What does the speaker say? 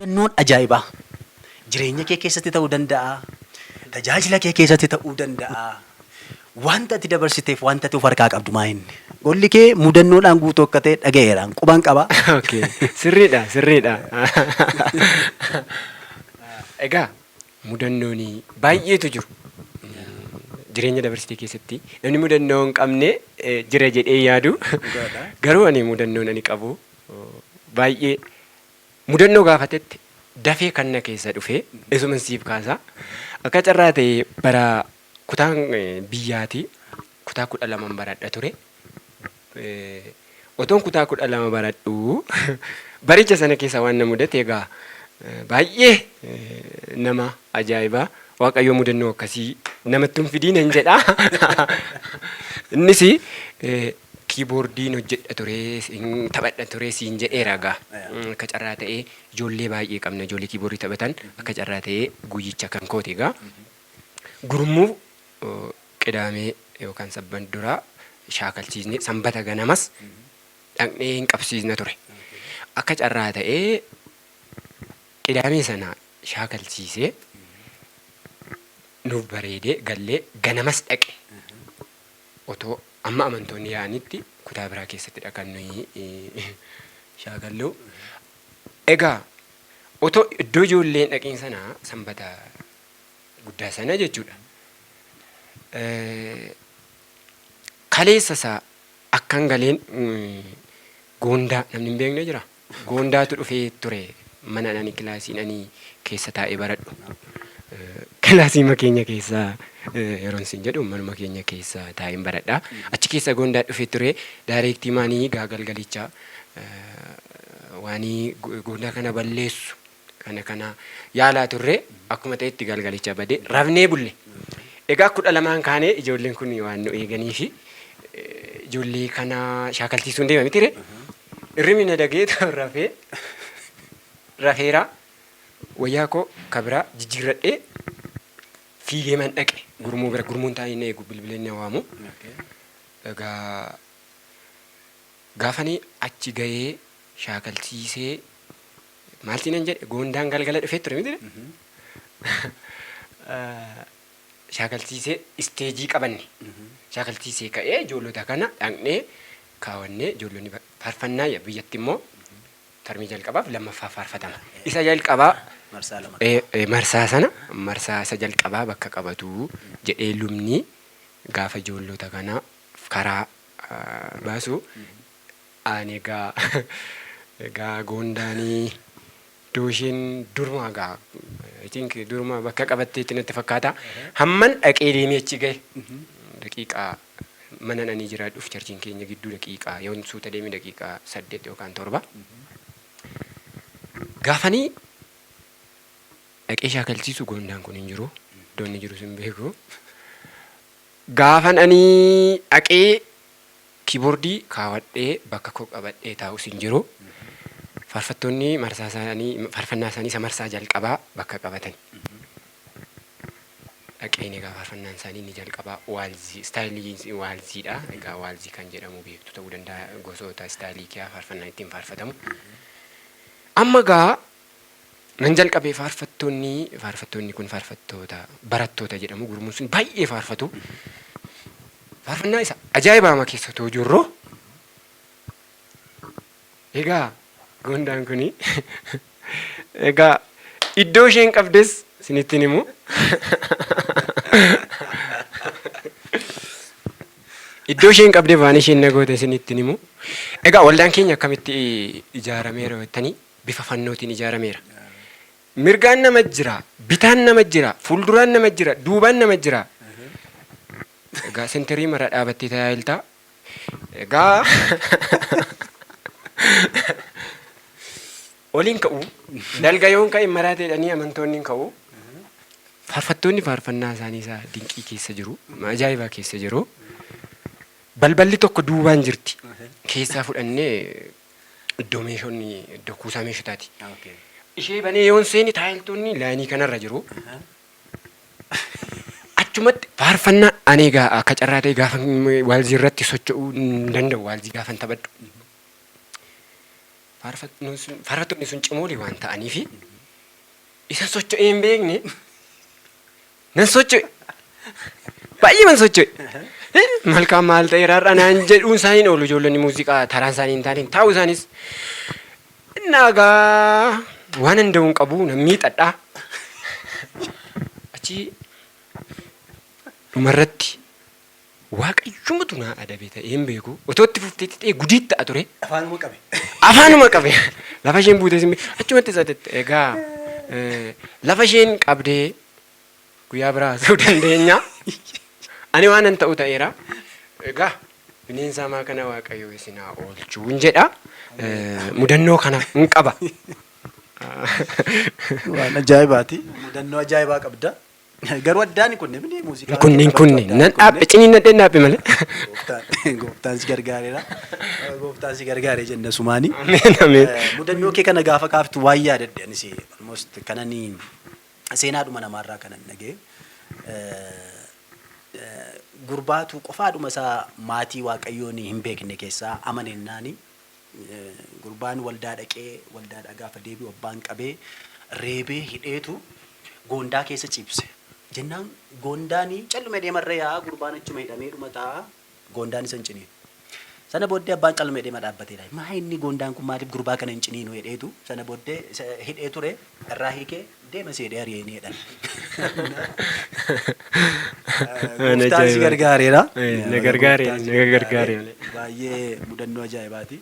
Mudannoon ajaa'ibaa jireenya kee keessatti ta'uu danda'a, tajaajila kee keessatti ta'uu danda'a. Wanta ati dabarsiteef wanta ati of harkaa qabdu maa inni? Golli kee mudannoodhaan guutuu akka ta'e dhaga'eera. Quban qaba. Okay. Sirriidha, sirriidha. Egaa mudannoon baay'eetu jiru. Jireenya dabarsitee keessatti namni mudannoo hin qabne jira jedhee yaadu. Garuu ani mudannoon ani qabu baay'ee mudannoo gaafatetti dafee kan na keessa dhufe isuman siif kaasa. Akka carraa ta'e bara kutaan biyyaati kutaa 12n baradha ture. Otoon kutaa 12 baradhu baricha sana keessa waan na mudate egaa baay'ee nama ajaa'iba. Waaqayyo mudannoo akkasii namatti hin fidiin nan jedha. Innis kiiboordiin hojjedha ture, hin taphadha ture siin jedheera egaa. Akka carraa ta'ee ijoollee baay'ee qabna ijoollee kiiboordii taphatan akka carraa ta'ee guyyicha kan kooti egaa. Gurmuu Qidaamee yookaan sabban duraa shaakalchiisnee sanbata ganamas dhaqnee hin qabsiisna ture. Akka carraa ta'ee Qidaamee sana shaakalchiisee nuuf bareedee gallee ganamas dhaqe. Otoo amma amantoonni yaa'anitti kutaa biraa keessattidha kan nuyi shaakallu. Egaa otoo iddoo ijoolleen dhaqiin sana sanbata guddaa sana jechuudha. Kaleessa isaa akkan galeen goondaa namni hin beekne jira. Goondaatu dhufee ture mana ani kilaasiin ani keessa taa'ee baradhu. Kilaasiima keenya keessa yeroon sin jedhu manuma keenya keessa taa'een baradha. Achi keessa goondaa dhufee ture daayireektii maanii gaa galgalicha waanii goondaa kana balleessu kana kana yaalaa turre akkuma ta'etti galgalicha bade rafnee bulle. Egaa 12n kaanee ijoolleen kun waan nu eeganiifi ijoollee kana shaakalchiisuun deema miti ree. Irribni na dagee rafee rafeera wayyaa koo ka biraa jijjiirradhee fiigee man dhaqe gurmuu bira gurmuun taa'ee na eegu bilbileen na waamu. Egaa gaafani achi gahee shaakalchiisee maal siinan jedhe goondaan galgala dhufee ture miti shaakalchiisee isteejii qabanne shaakalchiisee ka'ee ijoollota kana dhaqnee kaawannee ijoollonni faarfannaa biyyatti immoo tarmii jalqabaaf lammaffaa faarfatama. Isa jalqabaa Marsaa lama. Marsaa sana marsaa isa jalqabaa bakka qabatu jedhee lubni gaafa ijoollota kana karaa baasu ani egaa egaa goondaanii iddoo isheen duruma egaa I think duruma bakka qabatteetti natti fakkaata. Hamman dhaqee deemee achi gahe daqiiqaa manan ani jiraadhuuf charchiin keenya gidduu daqiiqaa yoon suuta deeme daqiiqaa 8 yookaan 7. Gaafanii dhaqee shaakalchiisu goondaan kun hin jiru. Iddoo inni jirus hin beeku. Gaafan ani dhaqee kiiboordii kaawwadhee bakka koo qabadhee taa'us hin jiru. Faarfattoonni marsaa isaanii faarfannaa isaanii isa marsaa jalqabaa bakka qabatani. Dhaqeen egaa faarfannaan isaanii inni jalqabaa waalzii istaayilii waalziidha. Egaa waalzii kan jedhamu beektu ta'uu danda'a gosoota istaayilii kiyaa faarfannaan ittiin faarfatamu. Amma egaa nan jalqabe faarfattoonni faarfattoonni kun faarfattoota barattoota jedhamu gurmuun sun baay'ee faarfatu. Faarfannaa isa ajaa'ibaama keessa otoo jirru egaa gondaan kuni egaa iddoo isheen qabdes sinittiin himu. Iddoo isheen qabdee waan isheen na goote sinittiin himu. Egaa waldaan keenya akkamitti ijaarameera jettanii bifa fannootiin ijaarameera. Mirgaan nama jira, bitaan nama jira, fuulduraan nama jira, duubaan nama jira. Egaa sentarii mara dhaabattee tajaajilta. Egaa oliin ka'u, dalga yoon ka'e maraatee jedhanii amantoonni hin ka'u. Faarfattoonni faarfannaa isaanii isaa dinqii keessa jiru, ajaa'ibaa keessa jiru. Balballi tokko duubaan jirti. Keessaa fudhannee iddoo meeshonni iddoo kuusaa meeshotaati. Ishee banee yoon seeni taayiltoonni laayinii kanarra jiru. Achumatti faarfannaa ani egaa akka carraa ta'e gaafa waalzii irratti socho'uu hin danda'u waalzii gaafan taphadhu. Faarfattoonni sun cimoolii waan ta'aniifi isa socho'ee hin beekne nan socho'e. Baay'ee man socho'e. Malkaan maal ta'e har'a naan jedhuun isaanii hin oolu ijoollonni muuziqaa taraan isaanii hin taane taa'u isaanis. Nagaa waan danda'u hin qabu nan miixadha. Achi dhumarratti Waaqayyumatu naa adabe ta'ee hin beeku. Otoo itti fufteetti ta'ee gudiitti ta'a ture. Afaanuma qabe. Afaanuma qabe. Lafa isheen buutes hin beeku. Achumatti isa tette. Egaa lafa isheen qabdee guyyaa biraa haasa'uu dandeenya. Ani waanan ta'u ta'eera. Egaa bineensa hamaa kana Waaqayyo isin haa oolchuun jedha. Mudannoo kana hin qaba. Waan ajaa'ibaati. Mudannoo ajaa'ibaa qabda. Garuu addaan kun namni muuziqaa Kunniin kunni nan dhaabbe ciniinnadheen dhaabbe malee. Gooftaan si gargaareera. Gooftaan si gargaare jenna sumaani. Ameen ameen. Mudannoo kee kana gaafa kaaftu waan yaadadhe anis almost kanani seenaadhuma namaarraa kanan dhaga'e. Gurbaatu qofaadhuma isaa maatii Waaqayyoon hin beekne keessaa amanennaani gurbaan waldaa dhaqee waldaadhaa gaafa deebi'u abbaan qabee reebee hidheetu goondaa keessa ciibse. Jennaan goondaani calluma jedhee marra yaa'a gurbaan achuma hidhamee dhuma taa'a goondaan isa hin ciniinu. Sana booddee abbaan calluma jedhee ma dhaabbateera. Maa inni goondaan kun maaliif gurbaa kana hin ciniinu jedheetu sana booddee isa hidhee ture irraa hiikee deema si jedhee ari'ee ni jedhan. Waan Gooftaan si ajaa'ibaati. gargaareera. Na gargaare Gooftaan si na gargaare gargaare. malee. Baay'ee mudannoo ajaa'ibaati.